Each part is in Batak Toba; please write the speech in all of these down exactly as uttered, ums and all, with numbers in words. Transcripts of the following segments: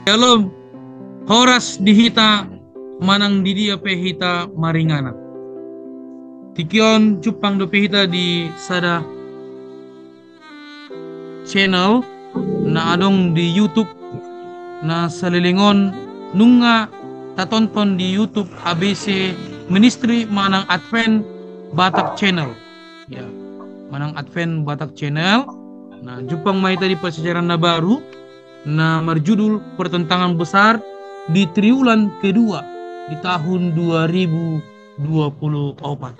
Shalom. Horas di hita manang di dia pe hita maringanan. Tingki on jumpang dope hita di sada channel na adong di YouTube, na saleleng on nunga tatonton di YouTube A B C Ministry manang Advent Batak Channel. Ya, manang Advent Batak Channel. Nah, jumpang ma hita di parsiajaran na baru, na marjudul Pertentangan Besar di Triwulan Kedua di tahun dua ribu dua puluh opat.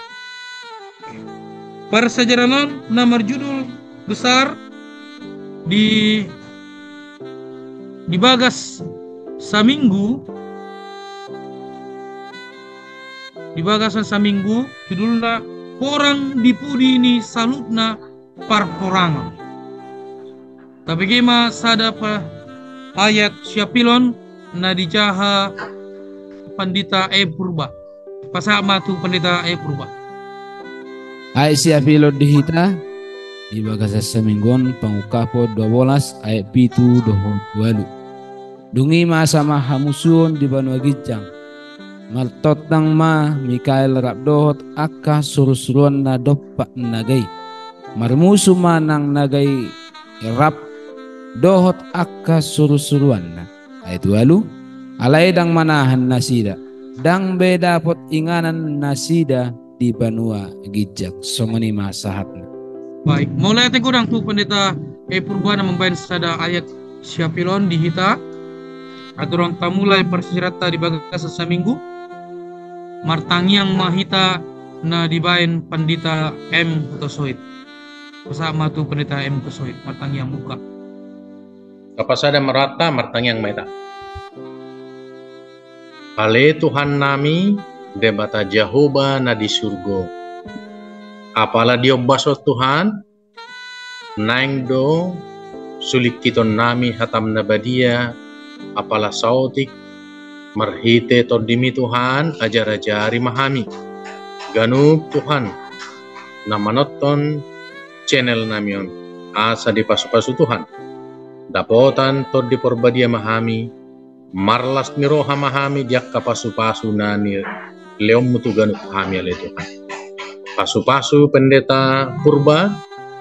Parsiajaran on na marjudul besar di, di bagas saminggu, di bagasan saminggu, judulna Porang di Pudi ni Saluhutna Parporangan. Tabege ma sada pa-, ayat siapilon na dijaha Pandita E Purba. Pasahat ma tu Pandita E Purba. Ayat siapilon di hita di bagasan saminggu on, Pangungkapon dua bolas ayat pitu dohot ualu. Dung i masa ma hamusuon di banua ginjang. Martondang ma Mikael rap dohot angka surusuruanna dompak naga i. Marmusu ma nang naga i rap dohot angka surusuruanna. Ayat ualu. Alai ndang manahan nasida, ndang be dapot inganan nasida di banua ginjang. Songon i ma sahatna. Baik, mauliate godang tu Pandita E Purba na mambaen sada ayat siapilon di hita. Andorang tamulai parsiajaranta di bagasan saminggu, martangiang ma hita na dibaen Pandita M Hutasoit. Pasahat ma tu Pandita M Hutasoit, martangiang muka. Kapasada ma rohanta, martangiang ma hita. Ale Tuhan nami, Debata Jahowa na di surgo. Apala di ombas on Tuhan, naeng do sulingkiton nami hatam na badia, apala saotik, marhite tondimi Tuhan, ajar-ajari ma hami. Ganup Tuhan, na manonton channel nami on, asa dipasu-pasu Tuhan. Dapotan Tondi Porbadia ma hami, marlas ni roha ma hami di angka pasu-pasu na nilehonmu tu ganup hami ale Tuhan. Pasu-pasu Pendeta Purba,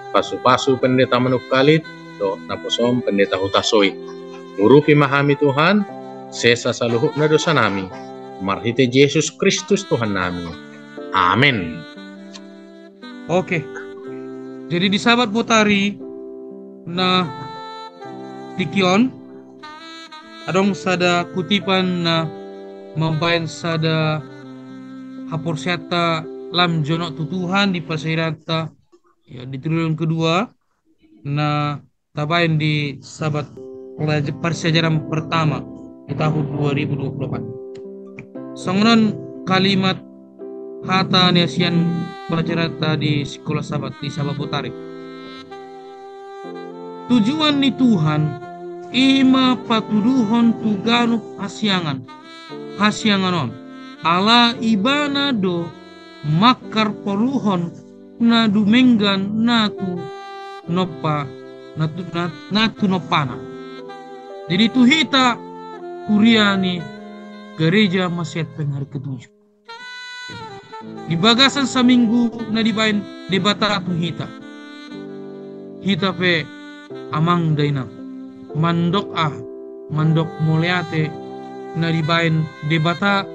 pasu-pasu Pendeta Manungkalit, dohot naposom Pendeta Hutasoit. Urupi ma hami Tuhan, sesa saluhutna dosa nami, marhite Jesus Kristus Tuhan nami. Amen. Oke. Jadi di Sabat botari na tingki on, adong sada kutipan na mambaen sada haporseaonta lam jonok tu Tuhan di parsiajaranta, ya, di triwulan kedua, na tabaen di Sabat pelaja-, parsiajaran pertama di tahun dua ribu dua puluh empat. Songon on kalimat hata ni sian pelajaranta di Sikola Sabat di Sabat botari. Tujuan ni Tuhan i ma patuduhon tu ganup hasiangan, hasiangan on, ala Ibana do mangkarporuhon na dumenggan na tu nompa, na tu, na, na tu nompana. Jadi tu hita huria ni Gareja Masehat Penghari Ketujuh, di bagasan saminggu na dibaen Debata tu hita, hita pe amang dainang, mandok aha, mandok mauliate na dibaen Debata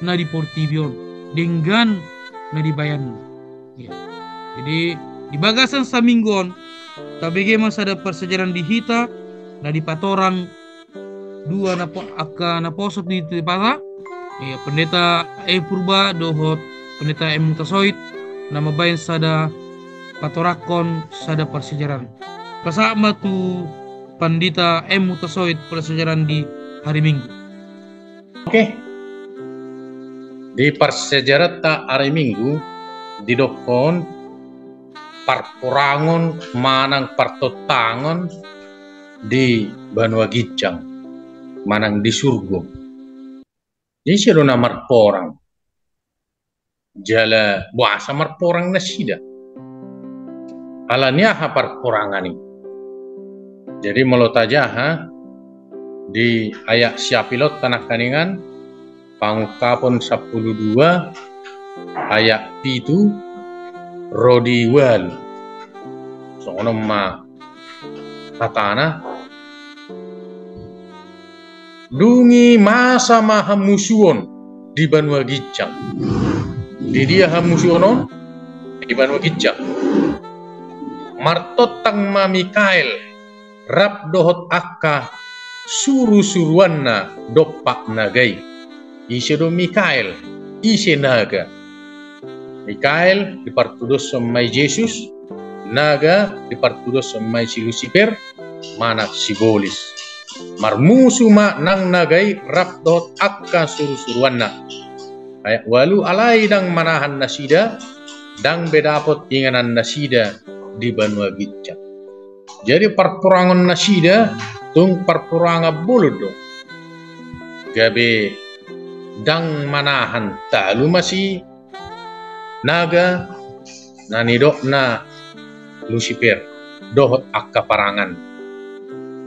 na di portibi on, denggan na dibaenna. Ya. Jadi di bagasan saminggu on, tabege ma sada parsiajaran di hita, na dipatorang dua napo-, angka naposo ni Debata, ya, Pendeta E Purba dohot Pendeta M Hutasoit, na mambaen sada, patorangkon sada parsiajaran. Pasahat ma tu Pandita M Hutasoit parsiajaran di hari Minggu. Oke. Di parsiajaranta ari Minggu didokhon parporangon manang partontangon di banua ginjang manang di surgo. Jadi sia do na marporang. Jala boasa marporang nasida? Ala ni aha parporangan i? Jadi molo tajaha, Di ayat siapilot tanah kaningan, Pangungkapon sampulu dua, ayat pitu ro di ualu. Songon on ma hatana. Dung i masa ma hamusuon di banua ginjang. Di dia hamusuon on? Di banua ginjang. Martontang ma Mikael rap dohot angka surusuruanna dompak naga i. Ise do Mikael? Ise naga? Mikael dipartudoshon ma i Jesus, naga dipartudoshon ma i si Lusiper, manang sibolis. Marmusu ma nang naga i rap dohot angka surusuruanna. Ayat ualu, alai ndang manahan nasida, ndang be dapot inganan nasida di banua ginjang. Jadi parporangon nasida tung parporangan bolon do. Gabe ndang manahan, talu ma si naga na nidokna Lusiper dohot angka parangan.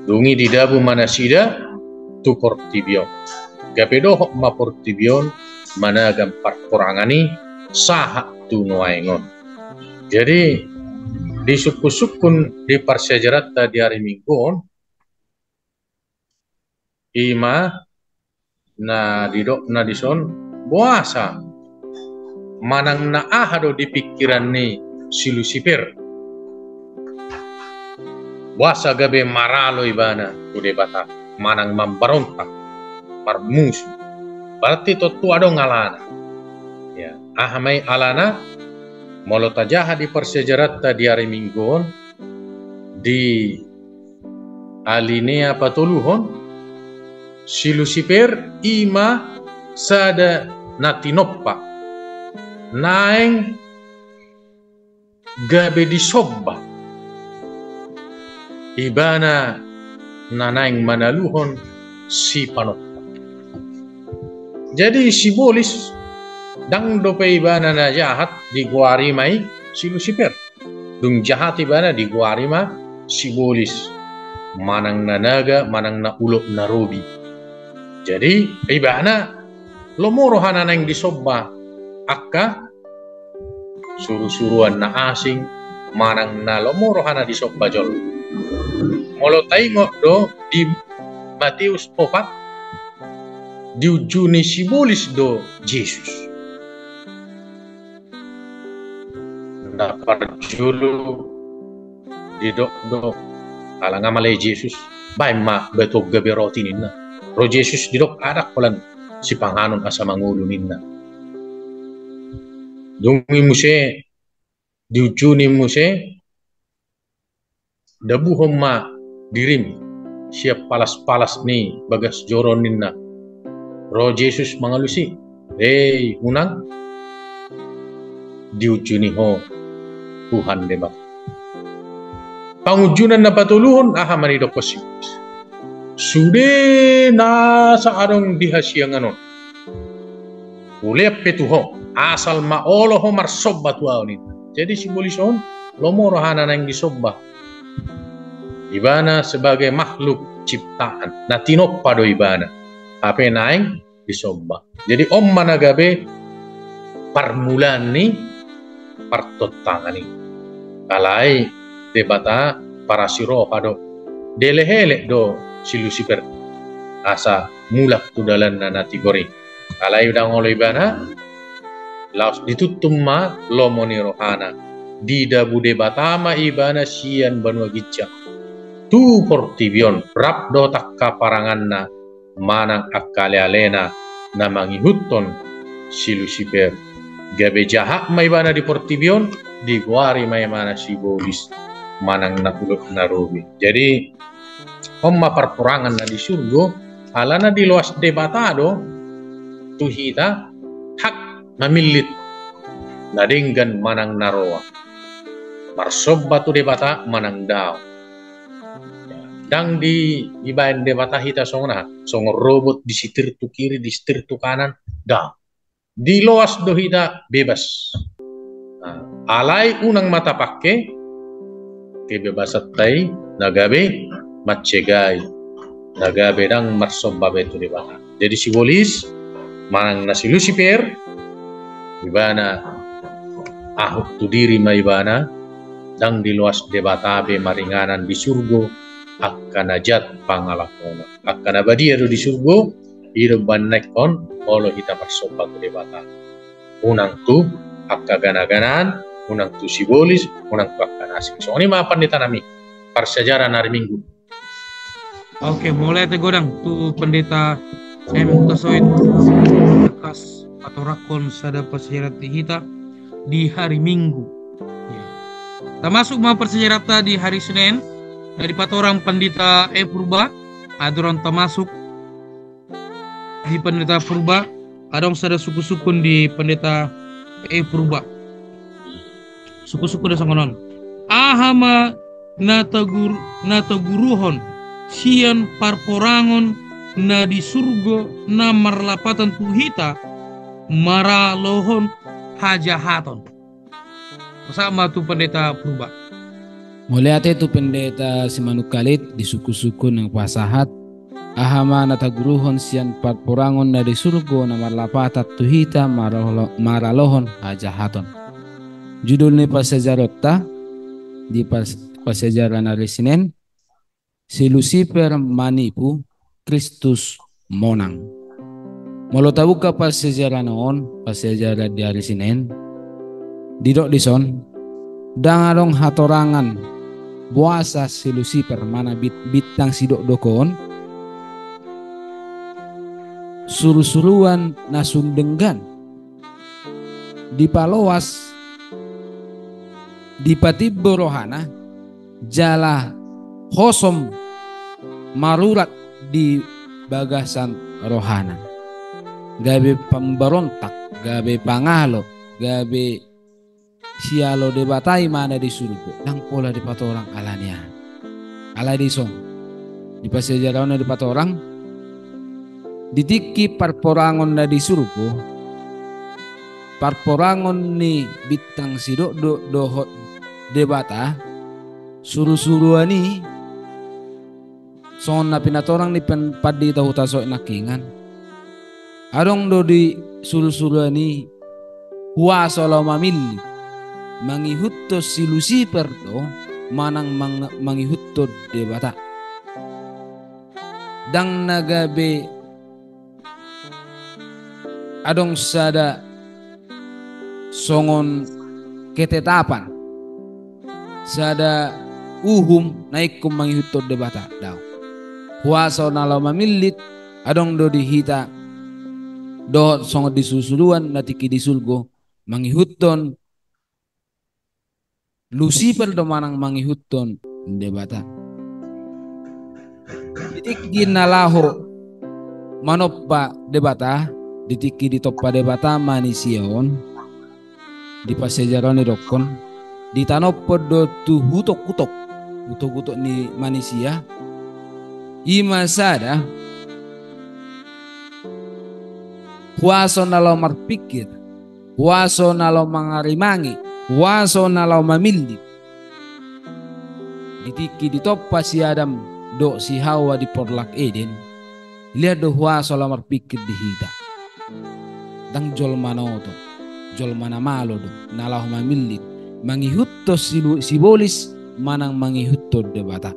Dung i didabu ma nasida tu portibi on. Gabe dohot ma portibi on managan parporangan i sahat tu nuaeng on. Jadi, disungkunsungkun di parsiajaranta di ari Minggu on, i ma na didokna dison, boasa manang na aha do di pingkiran ni si Lusiper? Boasa gabe maralo ibana tu Debata, manang mambarontak, marmusu? Berarti tontu adong alana. Ya, aha ma i alana? Molo tajaha di parsiajaranta di ari Minggu on, di alinea patoluhon, si Lusiper i ma sada na tinompa, naeng gabe disomba. Ibana na naeng manaluhon sipanompa. Jadi sibolis, ndang dope ibana na jahat, digoari ma i si Lusiper. Dung jahat ibana digoari ma sibolis, manang na naga, manang na ulok na robi. Jadi ibana lomo rohana naeng disomba angka surusuruan na asing, manang na lomo rohana disomba jolma. Molo taingot do di Mateus opat, diunjuni sibolis do Jesus. Na parjolo didok do, ala nga male Jesus, baen ma batu on gabe roti ninna. Ro Jesus didok, adong holan sipanganon asa mangolu ninna. Dung i muse, diunjuni muse, dabuhon ma dirim sian palas-palas ni bagas joro ninna. Ro Jesus mangalusi, hei unang, diunjuni ho Tuhan Debata. Pangunjunan na patoluhon, aha ma nidok si Jesus? Sude nasa adong di hasiangan on, hulean pe tu ho, asal ma olo ho marsomba tu ahu ninna. Jadi sibolis on lomo rohana naeng disomba. Ibana sebagai makhluk ciptaan, na tinompa do ibana, hape naeng disomba. Jadi on ma na gabe parmulaan ni partontangan i. Alai Debata parasi roha do, dielek-elek do si Lusiper asa mulak tu dalanna na tigor i. Alai ndang olo ibana, laos dituntung ma lomo ni rohana. Didabu Debata ma ibana sian banua ginjang tu portibi on rap dohot angka paranganna manang angka alealena na mangihuthon si Lusiper. Gabe jahat ma ibana di portibi on, digoari ma ibana sibolis manang na ulok na robi. Jadi on ma parporangan na di surgo, alana diloas Debata do tu hita hak mamillit na denggan manang na roa, marsomba tu Debata manang daong. Ndang dibaen Debata hita songon aha, songon robot, disetir tu kiri, disetir tu kanan, daong. Diloas do hita bebas. Nah, alai unang ma tapangke kebebasanta i na gabe mancegai. na gabe ndang marsomba be tu Debata. Jadi sibolis manang na si Lusiper, ibana ahut tu diri ma ibana, ndang diloas Debata be maringanan di surgo angka na jat pangalahona. Angka na badia do di surgo, i do umbahen na ingkon olo hita marsomba tu Debata. Unang tu angka ganaganaan, unang tu sibolis, unang tu angka na asing. Songon i ma pandita nami, parsiajaran ari Minggu. Oke, mauliate godang tu Pendeta M Hutasoit atas patorangkon sada parsiajaran di hita di hari Minggu. Ya. Tamasuk ma parsiajaranta di hari Senin, na dipatorang Pandita E Purba, andorang tamasuk di Pandita Purba, adong sada sungkun-sungkun di Pandita E Purba. Sungkun-sungkun na songon on. Aha ma na tagur-, na taguruhon sian parporangon na di surgo na marlapatan tu hita maralohon hajahaton? Pasahat ma tu Pandita Purba. Mauliate tu Pendeta Simanungkalit di sungkun-sungkun naung pasahat. Aha ma na taguruhon sian parporangon na di surgo na marlapatan tu hita maralo-, maralohon hajahaton? Judul ni parsiajaronta di pas-, parsiajaran ari Senin, Si Lusiper manipu, Kristus monang. Molo tabuka parsiajaran on, parsiajaran di ari Senin, didok dison, ndang adong hatorangan boasa si Lusiper manang bit-, bintang sidokdok on, surusuruan na sun denggan, dipaloas, dipatimbo rohana, jala hosom marurat di bagasan rohana. Gabe pambarontak, gabe pangalo, gabe sialo Debata i ma na di surgo, ndang pola dipatorang alani aha. Alai dison, di parsiajaran on na dipatorang, di tingki parporangon na di surgo, parporangon ni bintang sidokdok dohot Debata, surusuruan i, songon na pinatorang ni pen-, Pandita Hutasoit nangkiningan. Adong do di surusuruan i huaso laho mamillit, mangihuthon si Lusiper do manang mang-, mangihuthon Debata. Ndang na gabe adong sada songon ketetapan, sada uhum na ingkon mangihuthon Debata, daong. Huaso na laho mamillit adong do di hita, dohot songon di surusuruan na tingki di surgo, mangihuthon Lusiper do manang mangihuthon Debata. Di tingki na laho manompa Debata, di tingki ditompa Debata manisia on, di parsiajaran on didokkon, ditanophon do tu utokutok, utokutok ni manisia, i ma sada huaso na laho marpingkir, huaso na laho mangarimangi, huaso na laho mamillit. Di tingki ditompa si Adam dohot si Hawa di porlak Eden, dilehon do huaso laho marpingkir di hita. Ndang jolma na oto, jolma na malo do, na laho mamillit, mangihuthon silu-, sibolis, manang mangihuthon Debata.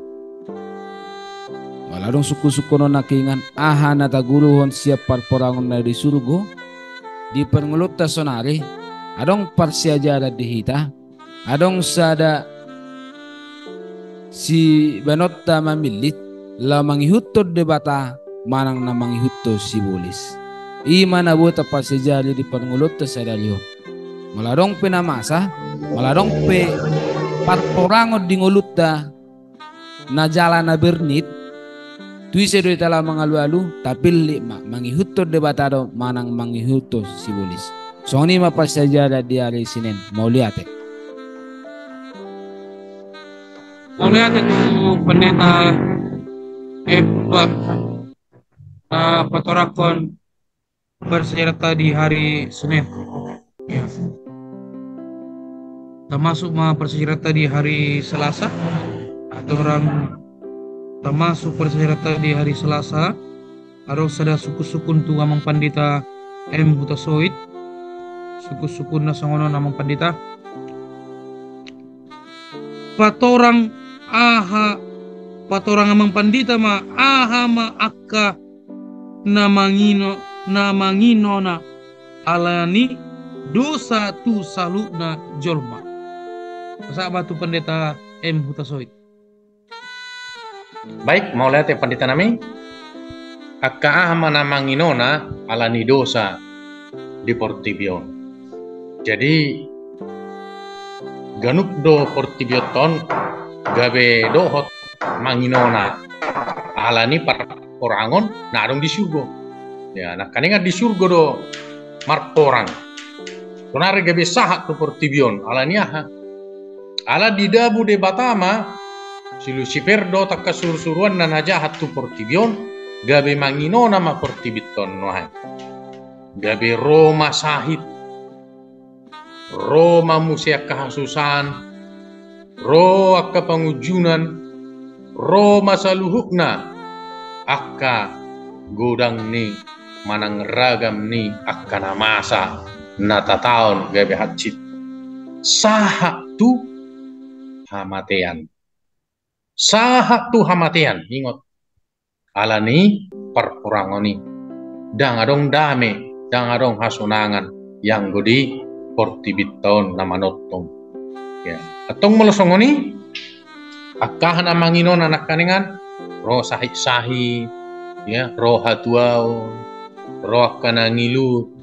Molo adong sungkun-sungkun on nangkiningan, aha na taguruhon sian parporangon na di surgo, di parngoluonta saonari, adong parsiajaran di hita, adong sada sibahenonta mamillit, laho mangihuthon Debata, manang na mangihuthon sibolis. I ma na boi taparsiajari di parngoluonta sadari on. Molo adong pe na masa, molo adong pe parporangon di ngolunta, na jala na bernit, tu ise do hita laho mangalualu, tapillit ma, mangihuthon Debata do, manang mangihuthon sibolis. Songon i ma parsiajaran di ari Senin, mauliate. Mauliate tu Pendeta Eva, eh, patorangkon parsiajaranta di hari Senin. Ya. Tamasuk ma parsiajaranta di hari Selasa, andorang tamasuk parsiajaranta di hari Selasa, adong sada sungkunsungkun tu Amang Pandita M Hutasoit. Sungkunsunkunna songon on, Amang Pandita. Patorang aha, patorang Amang Pandita ma, aha ma angka na mangino, na manginona ala ni dosa tu saluhutna jolma. Pasahat ma tu Pandita M Hutasoit. Baik, mauliate Pandita nami. Angka aha ma na manginona ala ni dosa di portibi on. Jadi, ganup do portibi on gabe dohot manginona ala ni parporangon na adong di surgo. Ya, nangkaningan di surgo do marporang. Sonari gabe sahat tu portibi on, ala ni aha? Ala didabu Debata ma si Lusifer dohot angka surusuruanna na jahat tu portibi on, gabe manginona ma portibi on nuaeng. Gabe ro ma sahit, ro ma muse angka hasusaan, ro angka pangunjunan, ro ma saluhutna angka godang ni manang ragam ni angka na masa na tataon gabe hansit. Sahat tu hamatean. Sahat tu hamatean, ingot. Ala ni parporangon i. Ndang adong dame, ndang adong hasonangan, ianggo di portibi on na manongtong. Ya, antong molo songon i, angka aha na manginona nangkaningan, ro sahit-sahit, ya, ro hatuaon, ro angka na ngilut,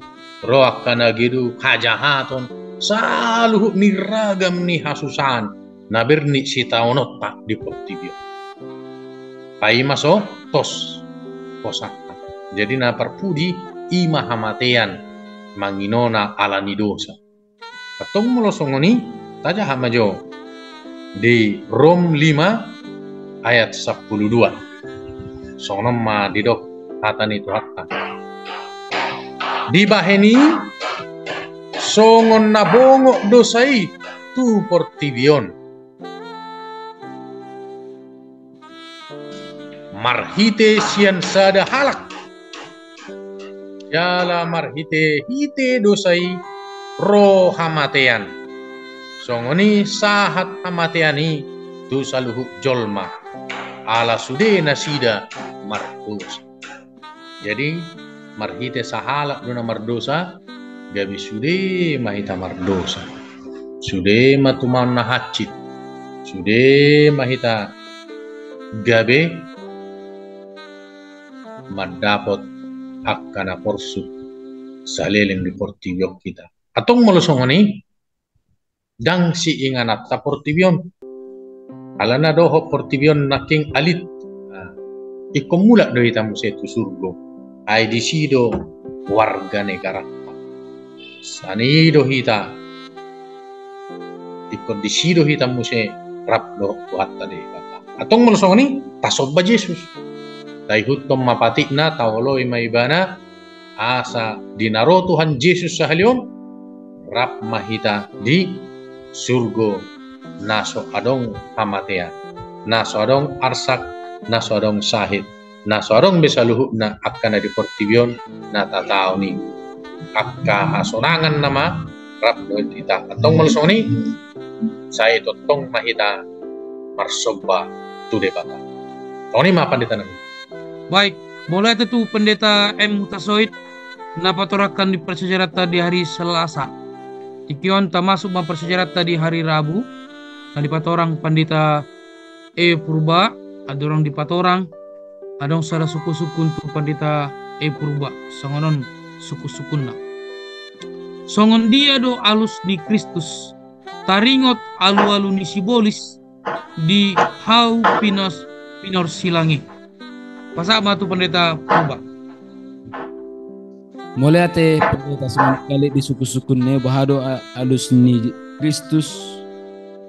ro angka na geduk, hajahaton, saluhut ni ragam ni hasusaan na bernit sitaononta di portibi on. Paima so tos posakta. Jadi na parpudi i ma hamatean manginona ala ni dosa. Antong molo songon i, tajaha ma jo di Rom lima ayat sampulu dua. Songon on ma didok hata ni Tuhanta. Dibahen i songon na bongot dosa i tu portibi on. Marhite sian sada halak. Jala marhitehite dosa i ro hamatean. Songon i sahat hamatean i tu saluhut jolma. Ala sude nasida mardosa. Jadi, marhite sahalak do na mardosa, gabe sude ma hita mardosa. Sude ma tumaon na hansit. Sude ma hita gabe mandapot angka na porsuk saleleng di portibi on hita. Antong molo songon i, ndang siingananta portibi on. Alana dohot portibi on nangkin alit. Nah, ingkon mulak do hita muse tu surgo. Ai disi do warga negaranta. Sian i do hita. Ingkon disi do hita muse rap dohot Tuhanta Debata. Antong molo songon i, tasomba Jesus. Taihuthon ma patikna, taoloi ma Ibana, asa di na ro Tuhan Jesus sahali on, rap ma hita di surgo na so adong hamatean, na so adong arsak, na so adong sahit, na so adong be saluhutna angka na di portibi on na tataon i. Angka hasonangan nama rap dohot hita. Antong molo songon i, sai tongtong ma hita marsomba tu Debata. Songon i ma Pandita nami. Baik, mauliate tu Pandita M Hutasoit na patorangkan di parsiajaranta di hari Selasa. Tingki on tamasuk ma parsiajaranta di hari Rabu na dipatorang Pandita E Purba. Andorang dipatorang, adong sada sungkunsungkun tu Pandita E Purba. Songon on sungkunsungkunna. Songon dia do alus ni Kristus taringot alualu ni sibolis di hau pinos-, pinorsilang i. Pasahat ma tu Pandita Purba. Mauliate Pandita, songon i di sungkunsungkunna, boha do a-, alus ni Kristus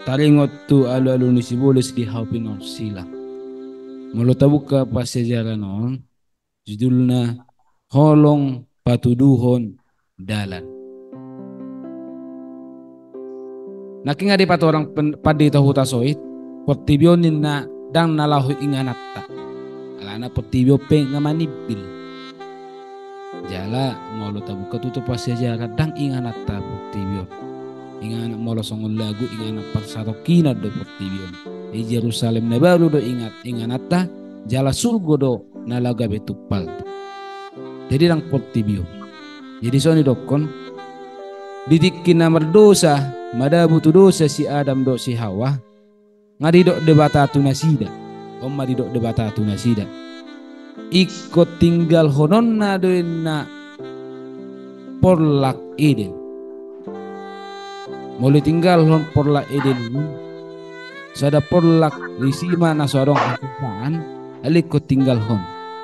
taringot tu alualu ni sibolis di hau pinorsilang. Molo tabuka parsiajaran on, judulna Holong Patuduhon Dalan. Nangkin nga dipatorang pen-, Pandita Hutasoit, portibi on ninna ndang na laho ingananta. Alana portibi on pe nga manimbil. Jala molo tabuka tutu parsiajaran, ndang ingananta portibi on. Inganan molo songon lagu, inganan parsarokinan do portibi on. Di Jerusalem na baru do ingat, ingananta, jala surgo do na laho gabe tumpal. Jadi ndang portibi on. Jadi songon i dokkon, di tingki na mardosa, madabu tu dosa si Adam dohot si Hawa, nga didok Debata tu nasida. On ma didok Debata tu nasida. Ingkon tinggalhononna do inna porlak Eden. Molo tinggalhon porlak Eden i, sada porlak disi ma na so adong hasusaan, alai ingkon tinggalhon.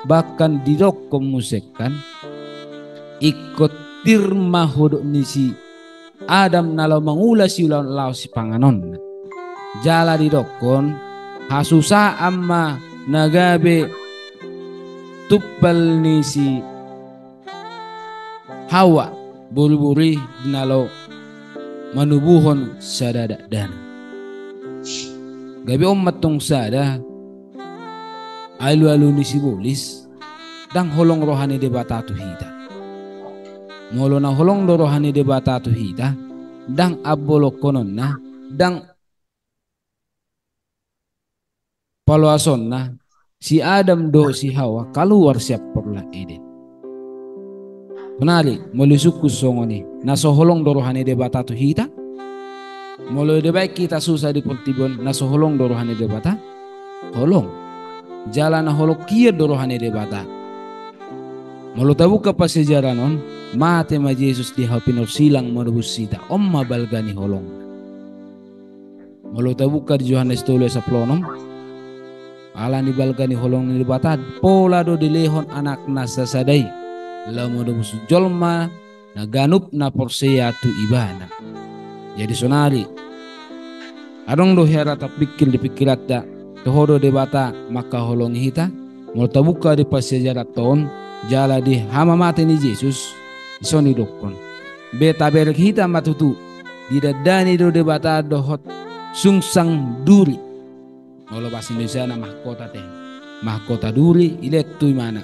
Bahkan didokkon muse kan, ingkon tir ma hodok ni si Adam na laho mangula siulaon laho sipanganonna. Jala didokkon, hasusaan ma na gabe tumpal ni si Hawa, boruboru i na laho manubuhon sada dakdanak. Gabe on ma tong sada alualu ni sibolis, ndang holong roha ni Debata tu hita. Molo na holong do roha ni Debata tu hita, ndang ambolongkononna, ndang paloasonna, si Adam dohot si Hawa kaluar sian porlak Eden. Sonari, molo isungkun songon i, na so holong do roha ni Debata tu hita? Molo dibaen hita susa di portibi on, na so holong do roha ni Debata? Holong. Jala na holong hian do roha ni Debata. Molo tabuka parsiajaran on, mate ma Jesus di hau pinorsilang manobus hita, on ma balga ni holong. Molo tabuka di Johannes tolu ayat sampulu onom, ala ni balga ni holong ni Debata, pola do dilehon anakna sasada i, laho manobus jolma na ganup na porsea tu ibana. Jadi sonari, adong do hera tapingkir di pingkiranta, toho do Debata mangkaholongi hita? Molo tabuka di parsiajaranta on, jala di hamamate ni Jesus, dison didokkon. Be tabereng hita ma tutu, didandani do Debata dohot sungsang duri. Molo bahasa Indonesiana mahkota te. Mahkota duri, ilean tu imana.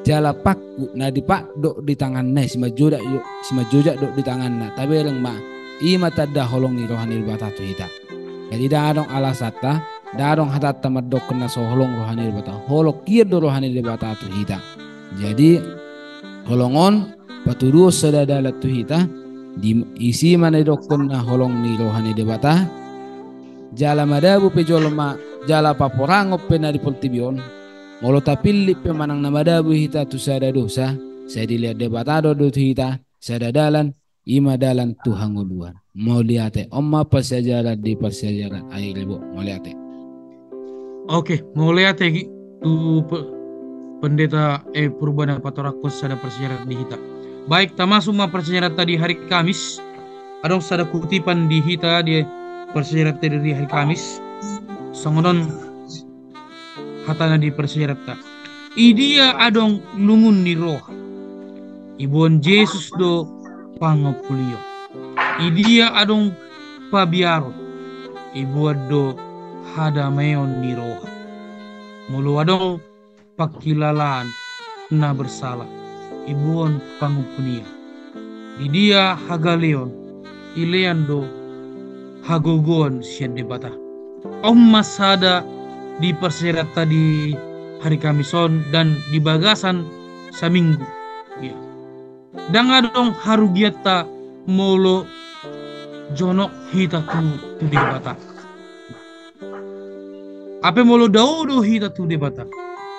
Jala paku na dipakdok di tanganna, simanjojak do, simanjojak do di tanganna. Tabereng ma, i ma tanda holong ni roha ni Debata tu hita. Jadi ndang adong alasanta, ndang adong hatanta mandokkon na so holong roha ni Debata. Holong hian do roha ni Debata tu hita. Jadi holong on patuduhon sada dalan tu hita, di isi ma na didokkon na holong ni roha ni Debata. Jala madabu pe jolma, jala paporangon pe na di portibi on. Molo tapillit pe manang na madabu hita tu sada dosa, sai dilehon Debata do tu hita sada dalan, i ma dalan tu hangoluan. Mauliate, on ma parsiajaran di parsiajaran ari rebo. Mauliate. Oke, mauliate tu pe-, pendeta, eh, Purba na patorangkon sada parsiajaran di hita. Baik, tamasuk ma parsiajaranta di hari Kamis. Adong sada kutipan di hita di parsiajaranta di hari Kamis. Songon on hatana di parsiajaranta. Idia adong lungun ni roha, iboan Jesus do pangampulion. Idia adong pabiaron, iboan do hadameon ni roha. Molo adong pangkilalaan na bersala, iboan pangampulion. Idia hagaleon, ilean do hagogoon sian Debata. On ma sada di parsiajaranta di hari Kamis on dan di bagasan saminggu. Ya. Ndang adong harugianta molo jonok hita tu, tu Debata. Hape molo dao do hita tu Debata,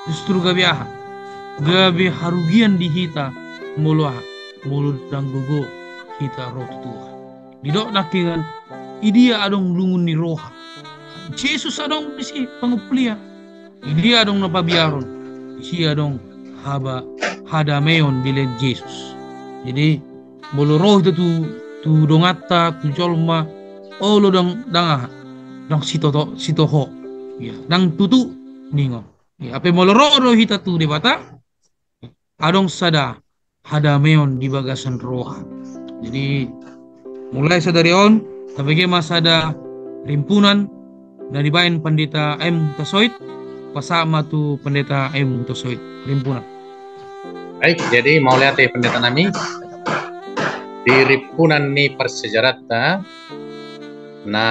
justru gabe aha? Gabe harugian di hita molo aha? Molo ndang gogo hita ro tu Tuhan. Didok nangkiningan, idia adong lungun ni roha. Jesus adong disi pangampulion. Idia adong na pabiaron, disi adong haba-, hadameon dilean Jesus. Jadi molo ro hita tu, tu donganta, tu jolma, olo ndang, ndang aha, ndang sitoto-, sitoho. Ya, ndang tutu ningon. Ya, hape molo ro do hita tu Debata, adong sada hadameon di bagasan roha. Jadi mulai sadari on, tabege ma sada rimpunan, na dibaen Pandita M Hutasoit, pasahat ma tu Pandita M Hutasoit. Rimpunan. Baik, jadi mauliate Pandita nami. Di rimpunan ni parsiajaranta na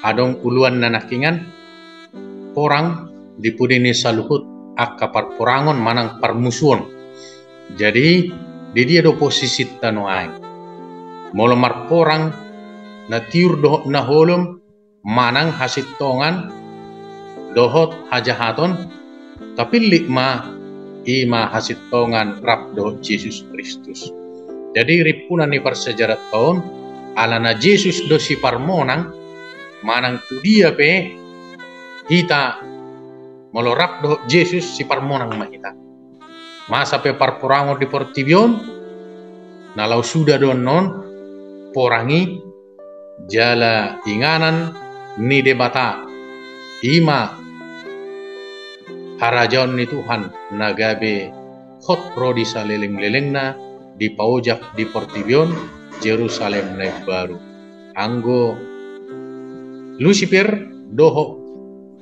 adong uluanna nangkiningan porang di pudi ni saluhut angka parporangon manang parmusuon. Jadi, di dia do posisinta nuaeng? Molo marporang na tiur dohot na holom manang hasintongan dohot hajahaton, tapillit ma i ma hasintongan rap dohot Jesus Kristus. Jadi rimpunan ni parsiajaranta on, alana Jesus do siparmonang, manang tu dia pe hita molo rap dohot Jesus siparmonang ma hita. Masa pe parporangon di portibi on, na laho suda do annon porang i jala inganan ni Debata, i ma harajaon ni Tuhan na gabe hot ro di salelenglelengna dipaojak di portibi on Jerusalem na imbaru. Anggo Lusifer dohot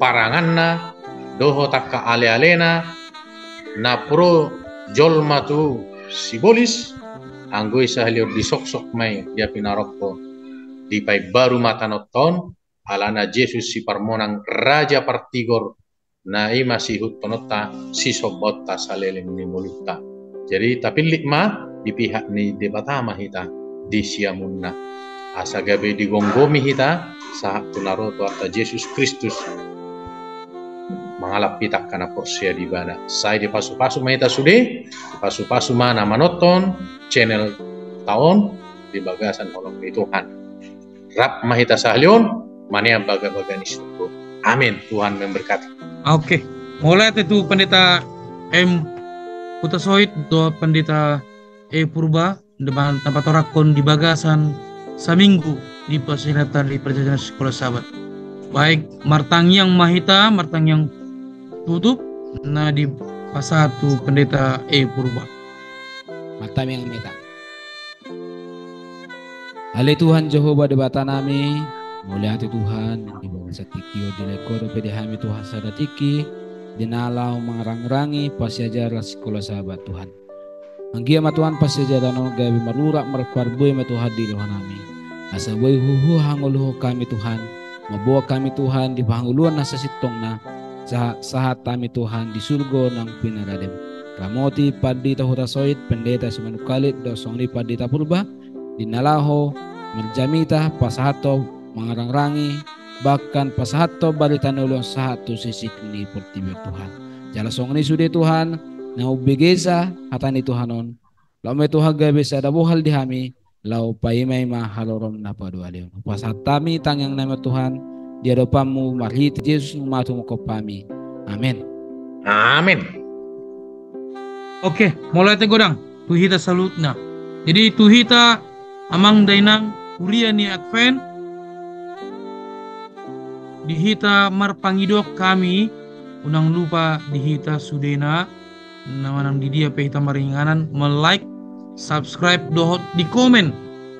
paranganna dohot angka alealena na pro jolma tu sibolis, anggo i sahali on disoksok ma i di api narokko, dipaimbaru ma tanonta on, alana Jesus siparmonang, raja partigor, na i ma siihuthononta, sisombaonta saleleng ni ngolunta. Jadi tapillit ma di pihak ni Debata ma hita di siamunna, asa gabe digomgomi hita sahat tu na ro tu Tuhanta Jesus Kristus mangalap hita angka na porsea di Ibana. Sai dipasupasu ma hita sude, dipasupasu ma na manonton channelta on di bagasan holong ni Tuhan. Rap ma hita sahali on manean bagabaga ni surgo. Amin. Tuhan memberkati. Oke. Mauliate tu Pandita M Hutasoit dohot Pandita E Purba, na patorangkon di bagasan saminggu di parsiajaranta di parjajahan Sikola Sabat. Baik, martangiang ma hita, martangiang tutup, na dipasahat tu Pandita E Purba. Martangiang ma hita. Ale Tuhan Jahowa Debata nami, mauliate Tuhan, di bagasan tingki on dilehon Ho dope di hami Tuhan sada tingki di na laho mangarangrangi parsiajaran Sikola Sabat Tuhan. Anggiat ma Tuhan parsiajaran on gabe marurat marparbue ma Tuhan di roha nami. Asa boi huhut hangoluhon hami Tuhan, mamboan hami Tuhan di pangoluan na sasintongna, sahat, sahat hami Tuhan di surgo nang pinaradem. Ramoti Pandita Hutasoit, Pandita Simanungkalit, dohot songon i Pandita Purba, di na laho marjamita pasahathon mangarangrangi, bahkan pasahathon barita na uli on sahat tu sisik ni portibi on Tuhan. Jala songon i sude Tuhan, na umbegesa hata ni Tuhan on, laho ma i Tuhan gabe sada bohal di hami, laho paimaima haroroM na paduahalihon. Hupasahat hami tangiang nami on Tuhan, di adopanMu marhite Jesus na tumangkop hami. Amin. Amin. Oke, mauliate godang tu hita saluhutna. Jadi tu hita amang dainang huria ni Advent, di hita marpangidoan hami, unang lupa di hita sudena, na manang di dia pe hita maringanan, ma-like, subscribe, dohot di komen,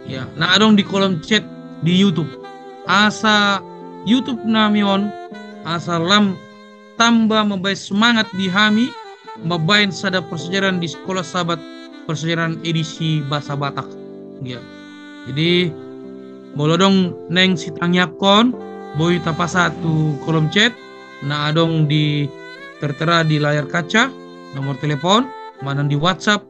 ya, na adong di kolom chat di YouTube. Asa YouTube nami on, asa lam tamba mambahen semangat di hami, mambahen sada parsiajaran di Sikola Sabat, parsiajaran edisi bahasa Batak. Ya. Jadi, molo adong naeng sitangiangkon, boi tapasahat tu kolom chat, na adong di tertera di layar kaca, nomor telepon, manang di WhatsApp,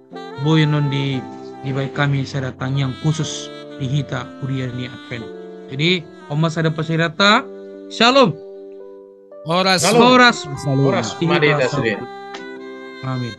boi annon di, dibahen hami sada tangiang khusus di hita huria ni Advent. Jadi, on ma sada parsiajaranta. Shalom. Horas. Shalom. Horas. Shalom. Horas. Di hita ma di hita sudena. Amin.